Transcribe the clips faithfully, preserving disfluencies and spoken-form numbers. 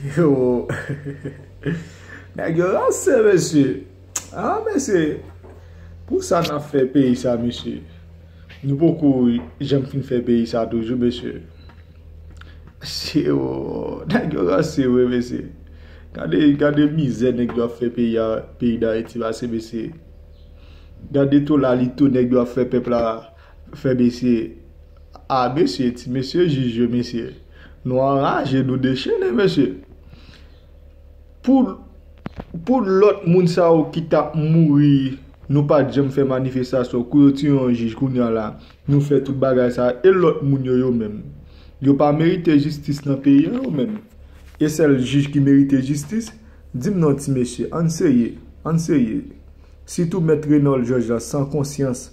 Yo, nèg yo ranse, mesye. Ah, mesye, pou sa n ap fè peyi sa, mesye. Nou poko janm fin fè peyi sa toujou, mesye. Mesye, yo, nèg yo ranse, wi, mesye. Gade, gade mizè nèg yo ap fè peyi a, peyi Dayiti pase, mesye. Gade tou la li tou nèg yo ap fè pèp la fè, mesye. A, mesye, ti mesye jij yo, mesye. Nou anraje, nou dechene, mesye. Pou, pou lòt moun sa yo ki t ap mouri, nou pa t janm fè manifestasyon, kou yo tiye yon jij kounye a la, nou fè tout bagay sa, e lòt moun yo, yo menm? Yo pa merite jistis nan peyi an, yo menm? E sèl jij ki merite jistis? Di m non, ti mesye, ann serye, ann serye. Sitou Mèt Renòl Jòj la, san konsyans.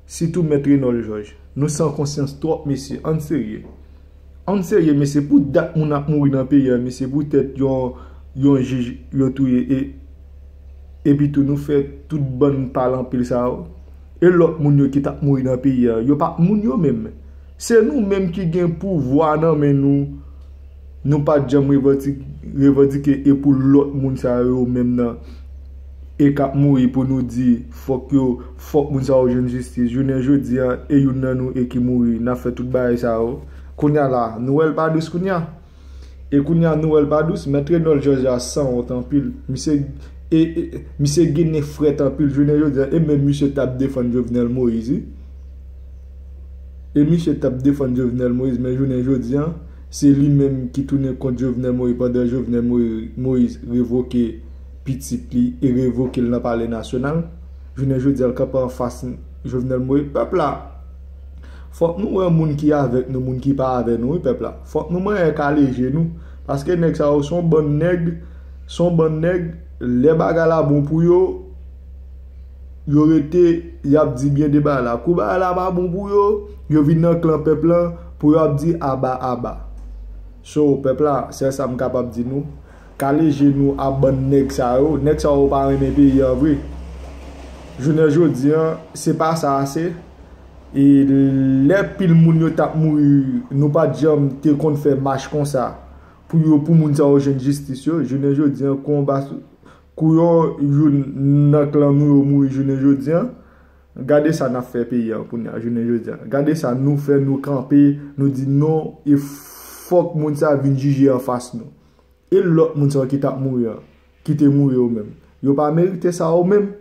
Sitou Mèt Renòl Jòj. Nou san konsyans twòp, mesye. Ann serye. Ann serye, mesye. Pou dat moun ap mouri nan peyi a, mesye. Poutèt yon, yon jij yo touye. E, epi tou, nou fè tout bann pale anpil sa yo. E lòt moun yo ki t ap mouri nan peyi a, yo pa t moun yo menm. Se nou menm ki gen pouvwa nan men nou. Nou pa t janm revandike, revandike e pou lòt moun sa yo menm nan e k ap mouri pou nou di fòk yo, fòk moun sa yo jwenn jistis. Jounen jodi a, e youn nan nou e ki mouri, n ap fè tout bagay sa yo. Kounye a la, nou wè l pa dous kounye a. E kounye a, nou wè l pa dous, Mèt Renòl Jòj la sanwont anpil. Misye, e, e, misye gen nen frèt anpil jounen jodi a, e menm misye t ap defann Jovenel Moïse, wi. E misye t ap defann Jovenel Moïse, men jounen jodi a, se li menm ki tounen kont Jovenel Moïse pandan Jovenel Moïse, Moïse revoke pitit li e revoke l nan Palè Nasyonal. Jounen jodi a, l kanpe anfas Jovenel Moïse. Pèp la, fòk nou wè moun ki avèk nou, moun ki pa avè nou, wi, pèp la. Fòk nou manyen kale je nou. Paske nèg sa yo se yon bann nèg, se yon bann nèg, lè bagay la bon pou yo, yo rete, y ap di byen de bagay la. Kou bagay la pa bon pou yo, yo vin nan klan pèp lan pou y ap di aba, aba. So, pèp la, sèl sa m kapab di nou, kale je nou a bann nèg sa yo. Nèg sa yo pa renmen peyi an vre. Jounen jodi a, se pa sa a se. E lè pil moun yo t ap mouri, nou pa t janm te konn fè mach konsa pou yo, pou moun sa yo jwenn jistis yo. Jounen jodi a, kou yon ba-, kou yon youn nan klan nou yo mouri jounen jodi a, gade sa n ap fè peyi a kounye a, jounen jodi a. Gade sa nou fè, nou kanpe, nou di non, e fòk moun sa vin jije anfas nou. E lòt moun sa yo ki t ap mouri an, ki te mouri yo menm? Yo pa merite sa yo menm?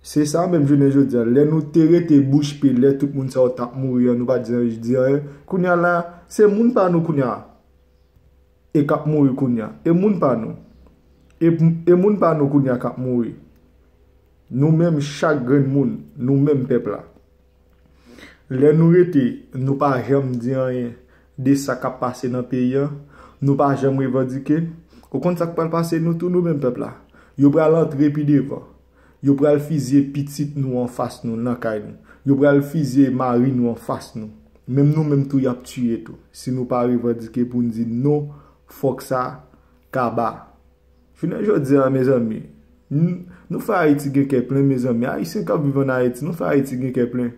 Se sa menm jounen jodi a. Lè nou te rete bouch pe, lè tout moun sa yo t ap mouri an, nou pa t di, di anyen. Kounye a la, se moun pa nou kounye a. E k ap mouri kounye a. E moun pa nou. E, e moun pa nou kounye a k ap mouri. Nou menm, chak grenn moun, nou menm pèp la. Lè nou rete, nou pa janm di anyen de sa k ap pase nan peyi a, nou pa janm revandike. Ou konn sa k pral pase nou tou, nou menm pèp la? Yo pral antre pi devan. Yo pral fizye pitit nou anfas nou, nan kay nou. Yo pral fizye mari nou anfas nou. Menm nou menm tou, y ap tiye tou. Si nou pa revandike pou n di non, fòk sa kaba. Jounen jodi a, mezanmi, n-, nou fè Ayiti gen kè plen, mezanmi. Ayisyen k ap viv ann Ayiti, nou fè Ayiti gen kè plen.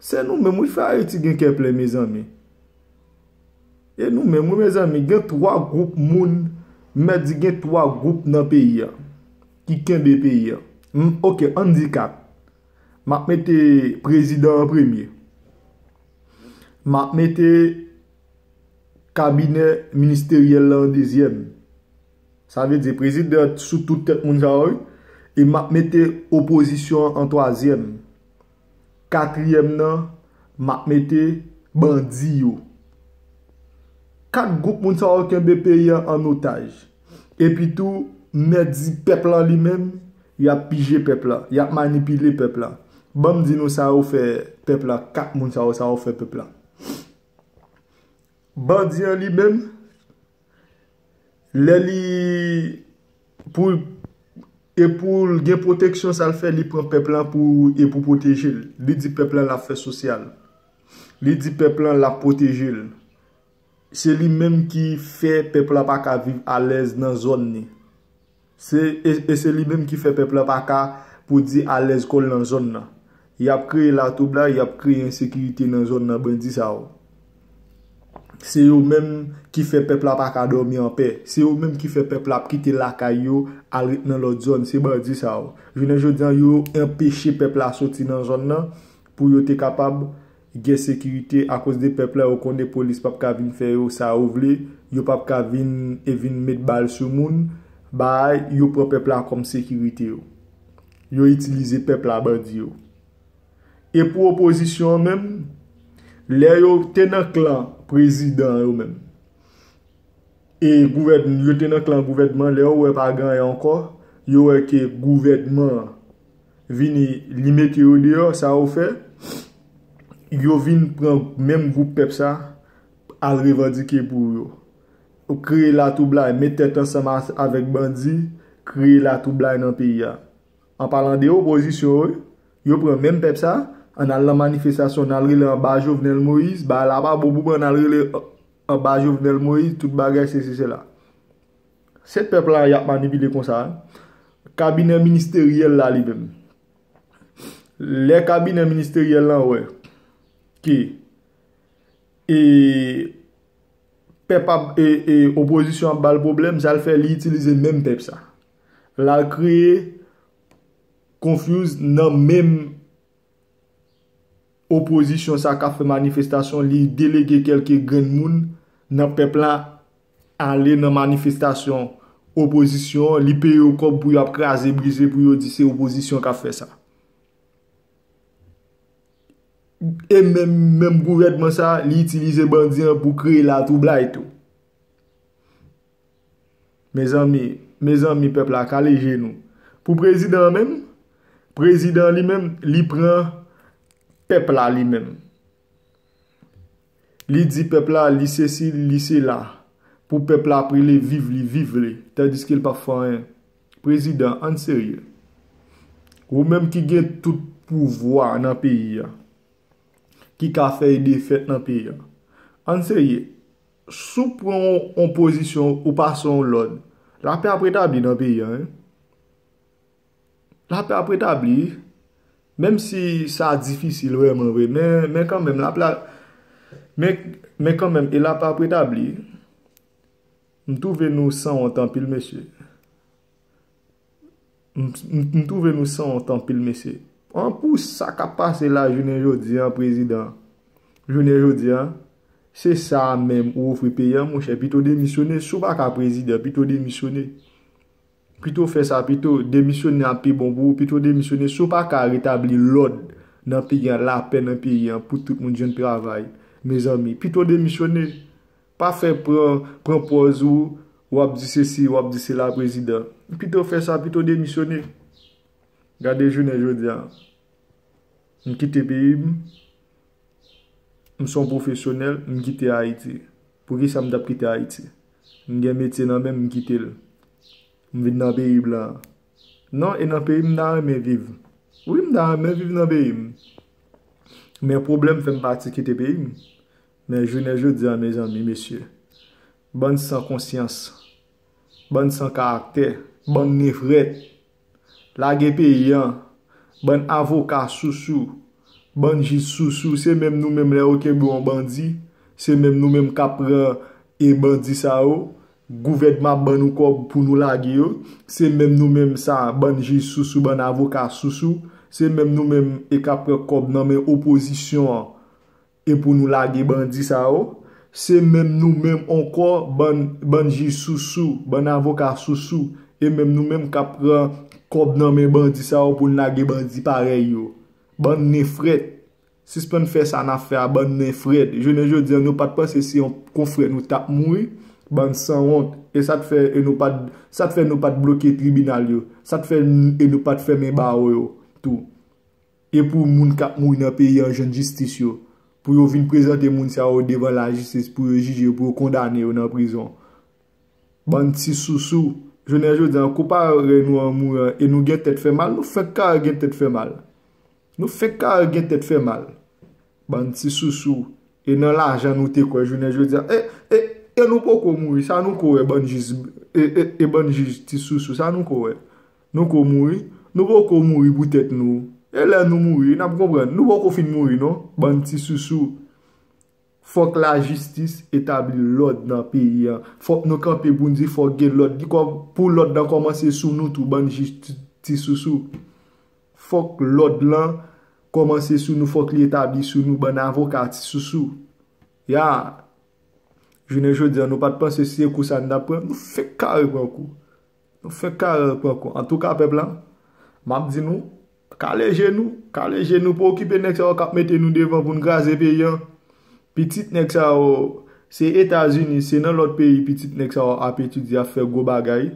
Se nou menm, wi, fè Ayiti gen kè plen, mezanmi. E nou menm, wi, mezanmi, gen twa gwoup moun, m mèt di gen twa gwoup nan peyi a ki kenbe peyi a. M, oke, ann di kat. M ap mete prezidan an premye. M ap mete kabinè ministeryèl la an dezyèm. Sa vle di prezidan sou tout tèt moun sa yo, wi. E m ap mete opozisyon an an twazyèm. Katriyèm nan, m ap mete bandi yo. Kat gwoup moun sa yo kenbe peyi an an otaj. Epi tou, m mèt di pèp la li menm, y ap pije pèp la, y ap manipile pèp la. Ban m di nou sa yo fè pèp la, kat moun sa yo, sa yo fè pèp la. Bandi an li menm, lè li pou, e pou l gen pwoteksyon, sa l fè, li pran pèp la pou, e pou pwoteje l. Li di pèp la l ap fè sosyal. Li di pèp la l ap pwoteje l. Se li menm ki fè pèp la pa ka viv alèz nan zòn li. Se, e, e se li menm ki fè pèp la pa ka pou di alèz kò l nan zòn nan. Y ap kreye latwoublay, y ap kreye ensekirite nan zòn nan, bandi sa yo. Se yo menm ki fè pèp la pa ka dòmi anpè. Se yo menm ki fè pèp la ap kite lakay yo al ret nan lòt zòn. Se bandi sa yo. Jounen jodi a, yo anpeche pèp la soti nan zòn nan pou yo te kapab gen sekirite akoz de pèp la. Yo konnen polis p ap ka vin fè yo sa yo vle. Yo p ap ka vin e vin met bal sou moun. Bay, yo pran pèp la kòm sekirite yo. Yo itilize pèp la, bandi yo. E pou opozisyon an menm, lè yo te nan klan prezidan yo menm, e gouvèn-, yo te nan klan gouvènman, lè yo wè pa gen anyen ankò, yo wè ke gouvènman an vini, li mete yo deyò, sa yo fè, yo vin pran menm gwoup pèp sa, al revandike pou yo. Kreye latwoublay, met tèt ansanm a-, avèk bandi, kreye latwoublay nan peyi a. An palan de opozisyon yo, yo pran menm pèp sa, ann al nan manifestasyon, ann al rele anba Jovenel Moïse, bagay la pa bon pou mwen, ann al rele anba Jovenel Moïse, tout bagay, sesi, sela. Se pèp la y ap manipile konsa. Kabinè ministeryèl la li menm. Lè kabinè ministeryèl lan wè ke, e, pèp ap, e, e, opozisyon ap ba l pwoblèm, sa l fè, li itilize menm pèp sa. L al kreye konfyouz nan menm opozisyon sa k ap fè manifestasyon, li delege kèlke grenn moun nan pèp la ale nan manifestasyon opozisyon an, li peye yo kòb pou y ap kraze brize, pou yo di se opozisyon k ap fè sa. E menm, menm gouvènman sa, li itilize bandi an pou kreye latwoublay tou. Mezanmi, mezanmi, pèp la, kale je nou. Pou prezidan an menm, prezidan an li menm, li pran pèp la li menm. Li di pèp la, li sesi, li sela. Pou pèp la ap rele viv li, viv li. Tandiske l p ap fè anyen. Prezidan, ann serye. Ou menm ki gen tout pouvwa nan peyi a, ki ka fè e defèt nan peyi a. Ann serye. Si w pran yon, yon pozisyon, ou pase yon lòd, lapè ap retabli nan peyi a, wi. Lapè ap retabli, wi. Menm si sa difisil vrèman vre, men, men kanmenm, lapè, men, men kanmenm, e lapè ap retabli, wi. M twouve nou sanwont anpil, mesye. M, m, m twouve nou sanwont anpil, mesye. An pou sa k ap pase la jounen jodi a, prezidan, jounen jodi a, se sa menm ou ofri peyi a, monchè, pito demisyone. Si w pa ka prezidan, pito demisyone. Pito fè sa, pito demisyone ap pi bon pou ou, pito demisyone. Si w pa ka retabli lòd nan peyi a, lapè nan peyi a, pou tout moun jwenn travay, mezanmi, pito demisyone. Pa fè pran, pran pòz ou, w ap di sesi, w ap di sela, prezidan. Pito fè sa, pito demisyone. Gade jounen jodi a. M kite peyi m. M se yon pwofesyonèl, m kite Ayiti. Poukisa m t ap kite Ayiti? M gen metye nan men m, m kite l. M vin nan peyi blan. Non, e nan peyi m, m ta renmen viv. Wi, m ta renmen viv nan peyi m. Men pwoblèm fè m pati kite peyi m. Men jounen jodi a, mezanmi, mesye, bann san konsyans, bann san karaktè, bann nen frèt, lage peyi a, bann avoka sousou, bann jij sousou, se menm nou menm lè yo kenbe yon bandi, se menm nou menm k ap pran e bandi sa yo, gouvènman ap ban nou kòb pou nou lage yo, se menm nou menm sa, bann jij sousou, bann avoka sousou, se menm nou menm e k ap pran kòb nan men opozisyon an, e pou nou lage bandi sa yo, se menm nou menm ankò, bann, bann jij sousou, bann avoka sousou, e menm nou menm k ap pran kòb nan men bandi sa yo pou n lage bandi parèy yo. Bann nen frèt. Sispann fè sa n ap fè a, bann nen frèt. Jounen jodi a, nou pa t panse se yon konfrè nou t ap mouri, bann sanwont. E sa t fè, e nou pa t, sa t fè nou pa t bloke tribinal yo. Sa t fè n-, e nou pa t fèmen bawo yo tou. E pou moun k ap mouri nan peyi an jwenn jistis yo, pou yo vin prezante moun sa yo devan lajistis, pou yo jije yo, pou yo kondane yo nan prizon. Bann ti sousou, jounen jodi a, kou parèy nou an mouri an, e nou gen tèt fè mal, nou fenk ka gen tèt fè mal. Nou fenk ka gen tèt fè mal. Bann ti sousou, e nan lajan nou te kwè jounen jodi a. E, e, e nou poko mouri, sa nou ko wè bann jij, e, e, e bann jij ti sousou, sa nou ko wè. Nou ko mouri, nou poko mouri pou tèt nou. E lè nou mouri, n ap konprann. Nou poko fin mouri, non, bann ti sousou. Fòk lajistis etabli lòd nan peyi an. Fòk nou kanpe pou n di fòk gen lòd. Li kò-, pou lòd lan kòmanse sou nou tou, bann jij ti, ti sousou. Fòk lòd lan kòmanse sou nou, fòk li etabli sou nou, bann avoka ti sousou. Ya, jounen jodi an, nou pa t panse si se kou sa n t ap pran, nou fenk kare pran kou. Nou fenk kare pran kou. Antouka, pèp la, m ap di nou, kale je nou, kale je nou, pa okipe nèg sa yo k ap mete nou devan pou n kraze peyi an. Pitit nèg sa yo, se Etazini, se nan lòt peyi pitit nèg sa yo ap etidye, ap fè gwo bagay.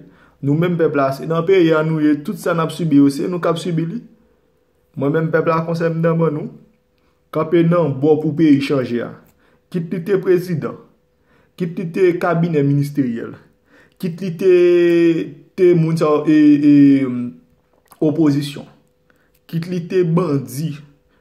Nou menm pèp la, se nan peyi a nou ye, tout sa n ap sibi yo, se nou k ap sibi li. Mwen menm pèp la, konsèy m t ap ban nou, kanpe nan bò pou peyi chanje a. Kit li te prezidan, kit li te kabinè ministeryèl, kit li te, te moun sa yo, e, e, opozisyon, kit li te bandi.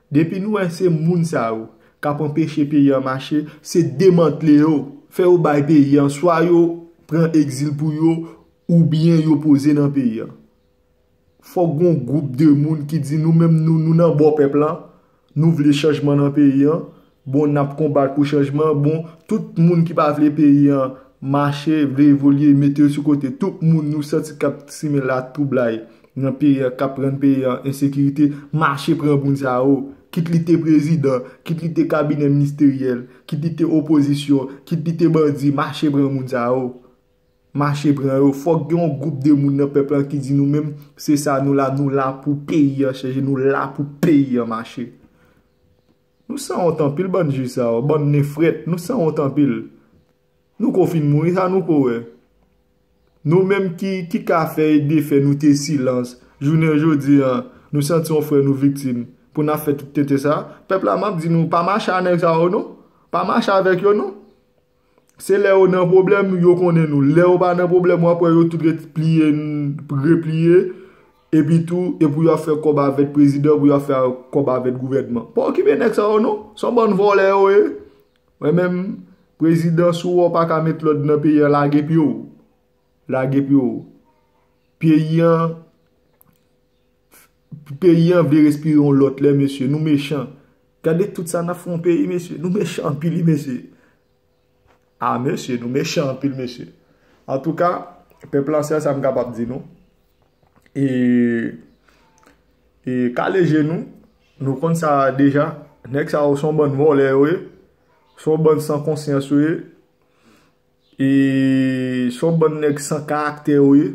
Depi nou wè se moun sa yo k ap anpeche peyi an mache, se demantle yo, fè yo bay peyi an, swa yo pran egzil pou yo, oubyen yo poze nan peyi an. Fòk gon gwoup de moun ki di nou menm nou, nou nan bò pèp la, nou vle chanjman nan peyi an, bon, n ap konbat pou chanjman, bon, tout moun ki pa vle peyi an mache, vle evolye, mete yo sou kote, tout moun nou santi k ap simen latwoublay nan peyi an, k ap rann peyi an ensekirite, mache pran moun sa yo, kit li te prezidan, kit li te kabinè ministeryèl, kit li te opozisyon, kit li te bandi, mache pran moun sa yo. Mache pran yo. Fòk gen yon gwoup de moun nan pèp lan ki di nou menm, se sa nou la, nou la pou peyi an chanje, nou la pou peyi an mache. Nou sanwont anpil bann jij sa yo, bann nen frèt, nou sanwont anpil. Nou ko fin mouri, sa nou ko wè. Nou menm ki, ki ka fè e defè, nou te silans. Jounen jodi an, nou santi yon frè nou viktim. Pou n ap fè tout tenten sa. Pèp la, m ap di nou, pa mache a nèg sa yo non. Pa mache avèk yo non. Se lè yo nan pwoblèm, yo konnen nou. Lè yo pa nan pwoblèm, w ap wè yo tout ret pliye, repliye. Epi tou, e pou y ap fè kòb avèk prezidan, pou y ap fè kòb avèk gouvènman. Pa okipe nèg sa yo non. Se yon bann vòlè yo ye. Mwen menm, prezidan, si w wè w pa ka met lòd nan peyi an, lage pye w. Lage pye w. Peyi an, peyi an vle respire yon lòt lè, mesye. Nou mechan. Gade tout sa n ap fè yon peyi, mesye. Nou mechan anpil, wi, mesye. A, mesye, nou mechan anpil, mesye. Antouka, pèp la, se sa m kapab di nou. E, e kale je nou, nou konn sa deja. Nèg sa yo se yon bann vòlè yo ye. Se yon bann san konsyans yo ye. E se yon bann nèg san karaktè yo ye.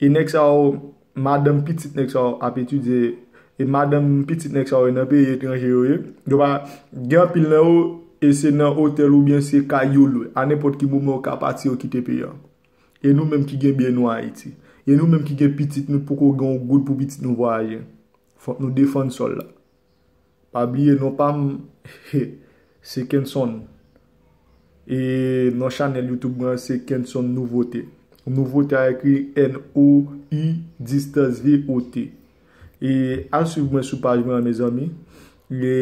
E nèg sa yo, madanm pitit nèg sa yo ap etidye. E madanm pitit nèg sa yo nan peyi etranje yo ye. Yo pa, gen anpil nan yo, e se nan otèl oubyen se kay yo lwe. A nenpòt ki moman yo ka pati, yo kite peyi an. E nou menm ki gen byen nou Ayiti. E nou menm ki gen pitit nou, poko gen yon goud pou pitit nou vwayaje. Fòk nou defann sòl la. Pa bliye non pa m, se Kenson. E non chanèl YouTube mwen se Kenson Nouvote. Nouvote a ekri N O U distans V O T. E al swiv mwen sou paj mwen an, mezanmi. E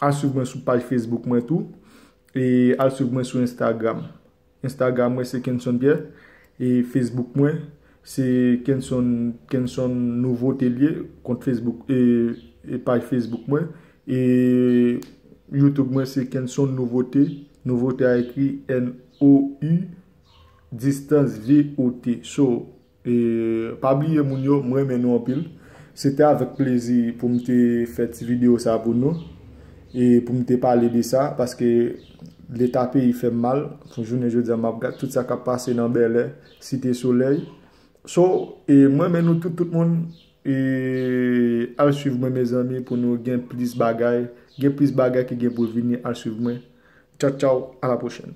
al swiv mwen sou paj Facebook mwen tou. E al swiv mwen sou Instagram. Instagram mwen se Kenson Pierre. E Facebook mwen se Kenson, Kenson Nouvote li ye. Kont Facebook, e, e paj Facebook mwen. E YouTube mwen se Kenson Nouvote. Nouvote a ekri N O U distans V O T. So, e, pa bliye moun yo, m renmen nou anpil. Se te avèk plezi pou m te fè ti videyo sa pou nou. E pou m te pale de sa, paske leta peyi fè m mal. Pou jounen jodi a, m ap gad tout sa k ap pase nan Bèlè, Site Solèy. So, e m renmen nou tout, tout moun. E al swiv mwen, mezanmi, pou nou gen plis bagay. Gen plis bagay ki gen pou vini, al swiv mwen. Tchaw, tchaw, a la pwochèn.